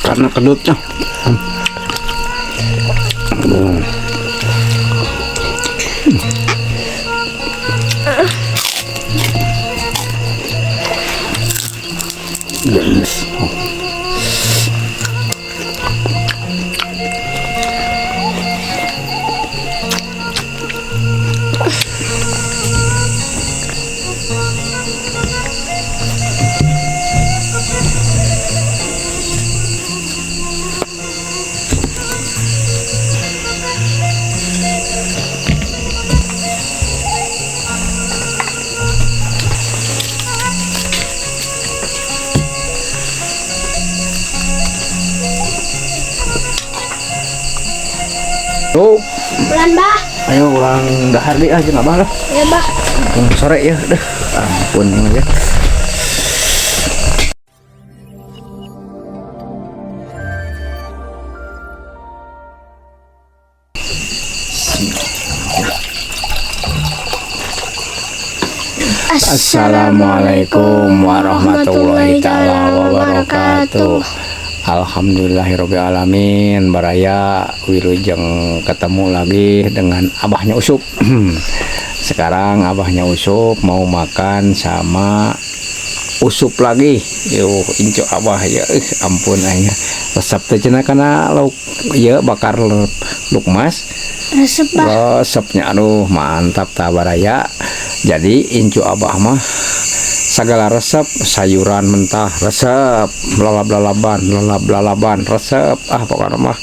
Ikanna kedutnya. Aduh. Yes. Oh. Oh, Bulan bah. Ayo urang dahar deui ah jeung Abah lah. Ya bah. Mumpung sore ya, deh. Ampun ya. Assalamualaikum warahmatullahi taala wabarakatuh. Alhamdulillahirabbil alamin. Baraya, wilujeng ketemu lagi dengan Abahnya Usup. Sekarang Abahnya Usup mau makan sama Usup lagi. Yuh, incu Abah ya. Ampun aing. Resep teh cenah kana lauk ieu bakar lukmas. Resep bah. Resepnya aduh mantap ta baraya. Jadi incu Abah mah segala resep, sayuran mentah resep, lalab-lalaban, lalab-lalaban resep, ah pokoknya mah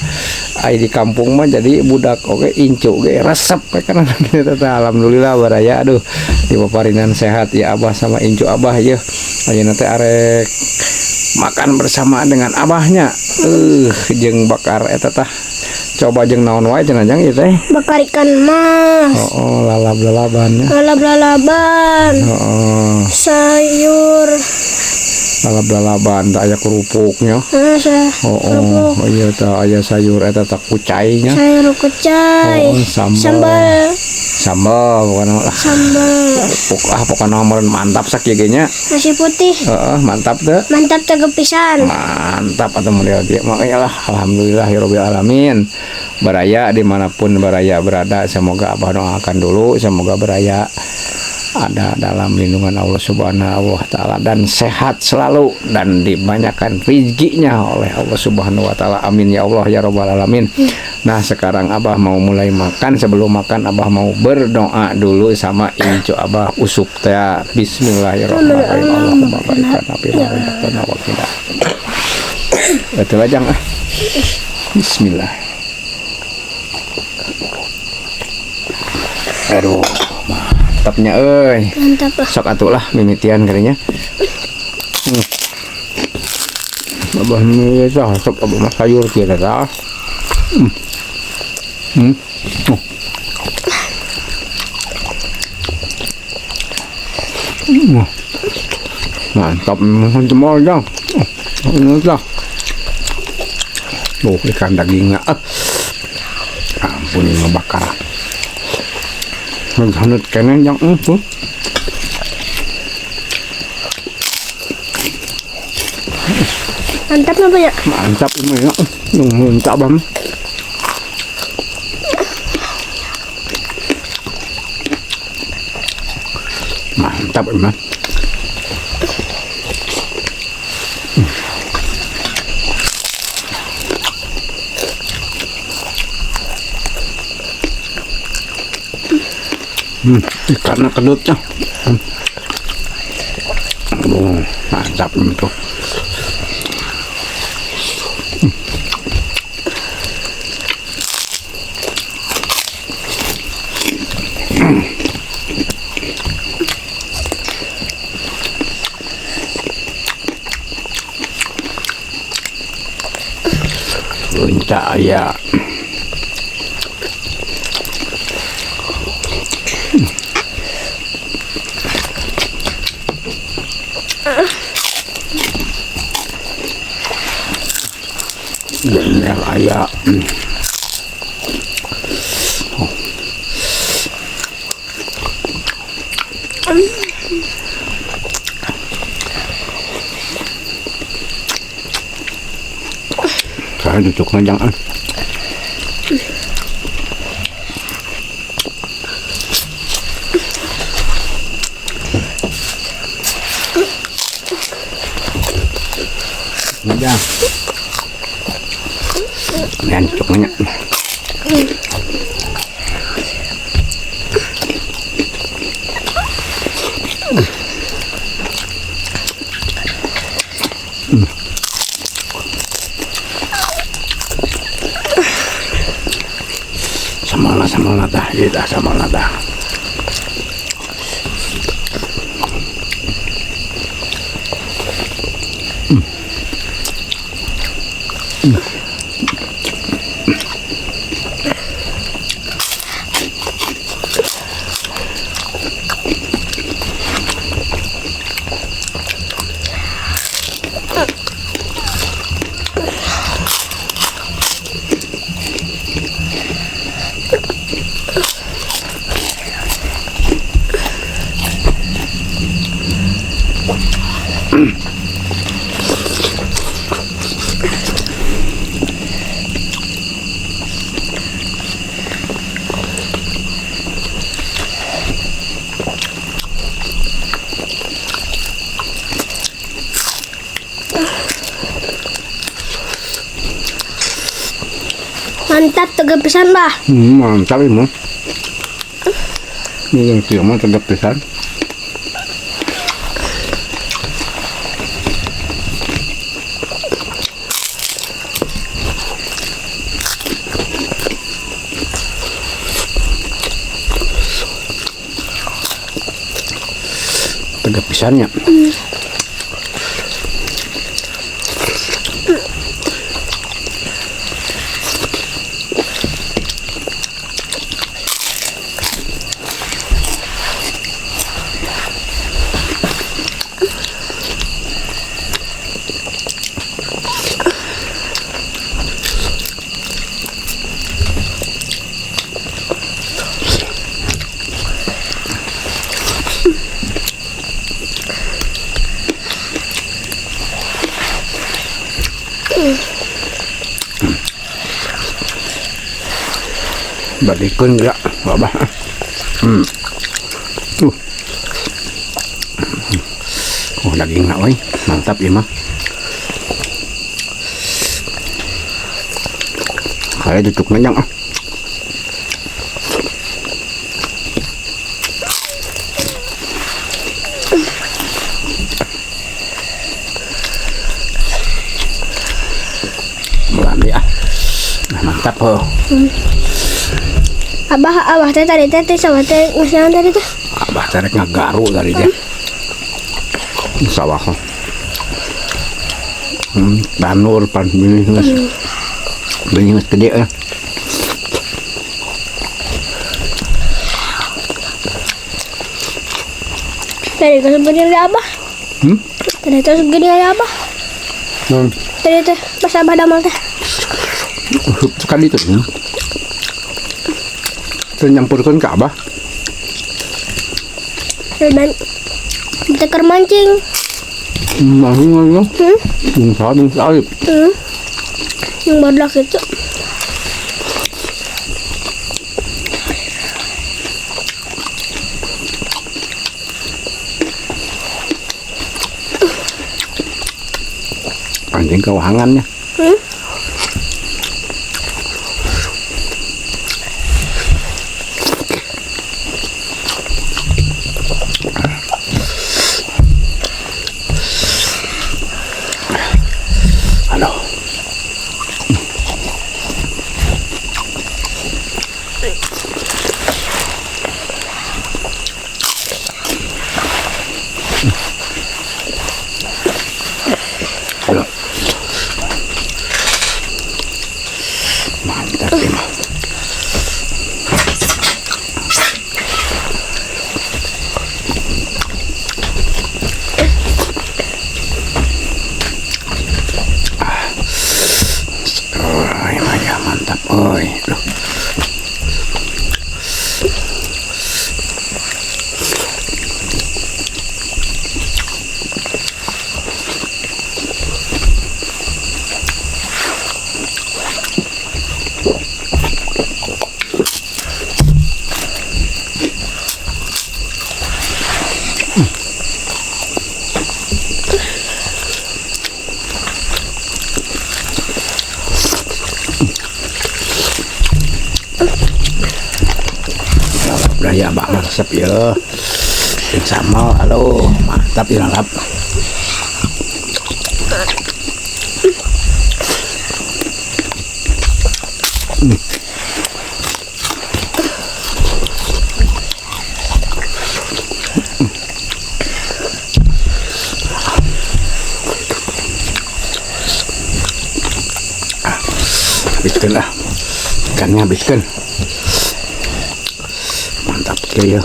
ai di kampung mah jadi budak oke incu ge resep we kana gitu teh. Alhamdulillah baraya, aduh dipaparinan sehat ya Abah sama incu Abah ya. Ayeuna teh arek makan bersama dengan abahnya. Jeung bakar eta tah. Coba jeung naon wae cenah jang ieu teh? Bakar ikan mas. Oh, lalab-lalaban ya. Lalab-lalaban. Oh. Sayur. Lalab-lalaban tah aya kerupuknya. Heeh, Oh, oh, iya tah aya sayur eta tah kucainya. Sayur kucai. Oh, sambal. Sambal. Sambal pokokna lah. Sambal. Pok ah pokokna mah mantap sakieu ge nya. Nasi putih. Heeh, mantap teu? Mantap teu pisan. Mantap atau model dia mah lah, alhamdulillahirabbil alamin. Baraya dimanapun baraya berada, semoga Abah doakan dulu, semoga baraya ada dalam lindungan Allah Subhanahu wa taala dan sehat selalu dan dibanyakan rezekinya oleh Allah Subhanahu wa taala. Amin ya Allah ya rabbal alamin. Nah, sekarang Abah mau mulai makan. Sebelum makan Abah mau berdoa dulu sama incu Abah Usup teh. Bismillahirrahmanirrahim. Allahumma barik lana fi ma razaqtana wa qina. Betul aja ah. Bismillah. Aduh, mantapnya euy. Mantap lah. Sok atuh lah mimitian kalinya. Abah ni tah sok abah mah sayur kieu tah. Oh. Mantap, jemol dong. Ini dah. Oh, ikan dagingnya. Ah. Ampun ini bakar. Hanut kene yang tuh. Mantap apa ya? Mantap ini ya. Mantap banget. Mantap ini. Ikannya kedutnya. Oh, mantap ini tuh. Puncak ya. Bener aya. Oh. Saya cucuknya jangan. Jangan. Yan, cucuknya. Sama tah, kita sama tah. Mantap tegap pisan, Bah. Mantap ini. Ini yang siang mah tegap pisan. Tegap pisannya. Balikun enggak, babah. Oh, daging nak oi, mantap ya mah. Kali cucuk nanyang ah. Melambi ah. Nah, mantap oh. Abah teh tadi teh sama teh ngasih tadi teh. Abah teh rek ngagaru tadi teh. Sawah. Tanur pan benih geus. Benih geus gede ya. Tadi geus gede li Abah. Tadi teh gede li Abah. Tadi teh pas Abah damel teh. Sekali itu. Terus nyampurkan ke Abah. Dan teker mancing. Mancing lagi. Bungsa alip. Yang badak itu. Pancing kewahangannya. Aduh. Mantap ini mah. Oh, mantap, oi. Aduh. Udah ya, Abah mah resep ya. Jeung sambal, aduh, mantap ya lalap. Habiskan lah ikannya, habiskan, mantap ya.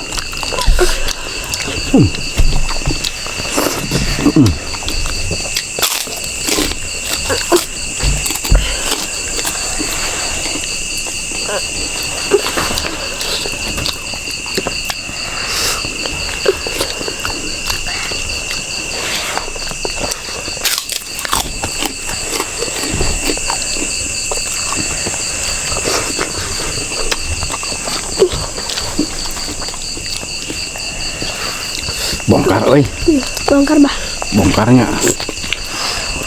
Bongkar euy. Bongkar, Bah. Bongkarnya,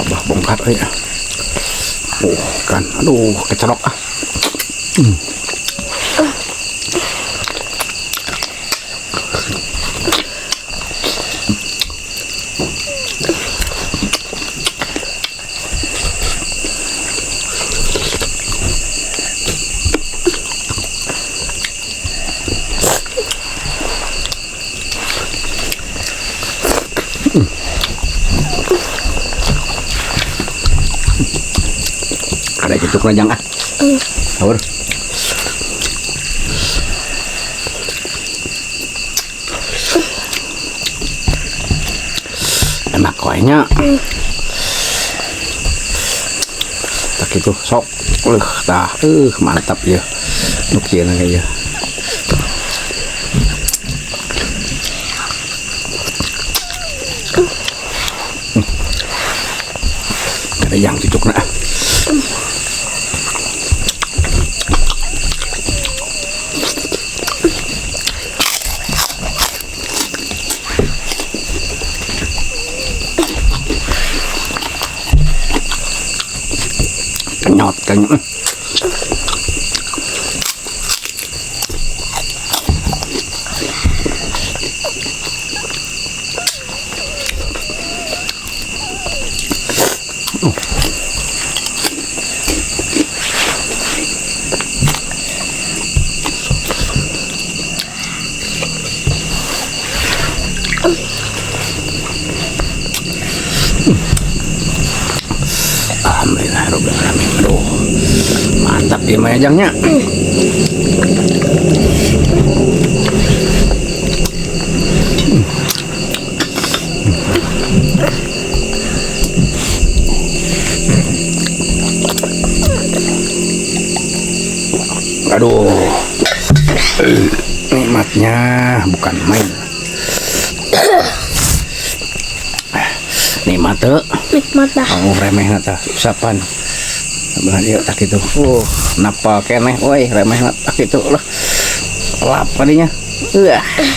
Abah bongkar euy. Oh kan, aduh, kecerok ah. Ada gitu keranjang ah. Saur. Enak kuahnya. Tak itu sok. Tah, mantap ya. Nu kieu ya. Ada yang cucukna. Kenyot kayaknya. Alhamdulillah rabbil alamin. Aduh, mantap ya mayajangnya. Aduh, nikmatnya bukan main. Nikmat tuh. Nikmat dah. Oh, remeh tah usapan. Belah dieu tak kitu. Napa keneh euy, remeh tak kitu lah. Lap kadinya.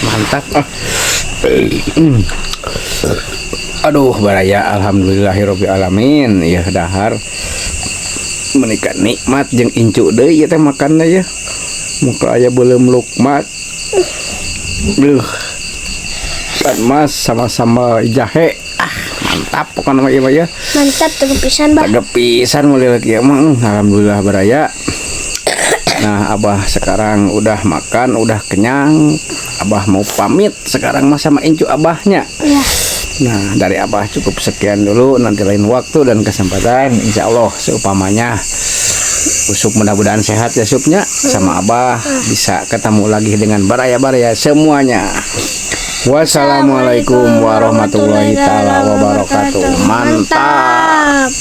Mantap. Aduh, baraya alhamdulillahirabbil alamin. Ya dahar menikah nikmat jeung incu deui ieu teh makanna ya. Muka aya beuleum lukmat. Duh. Kan mas sama-sama jahe. Ah, mantap pokoknya mah ieu mah ya. Mantap tegep pisan, Bah. Tegep pisan mulai lagi ya mah. Alhamdulillah baraya. Nah, Abah sekarang udah makan, udah kenyang. Abah mau pamit sekarang mah sama incu abahnya. Ya. Nah, dari Abah cukup sekian dulu. Nanti lain waktu dan kesempatan, insya Allah seumpamanya Usup mudah-mudahan sehat ya supnya sama Abah bisa ketemu lagi dengan baraya-baraya semuanya. Wassalamualaikum warahmatullahi taala wabarakatuh. Mantap.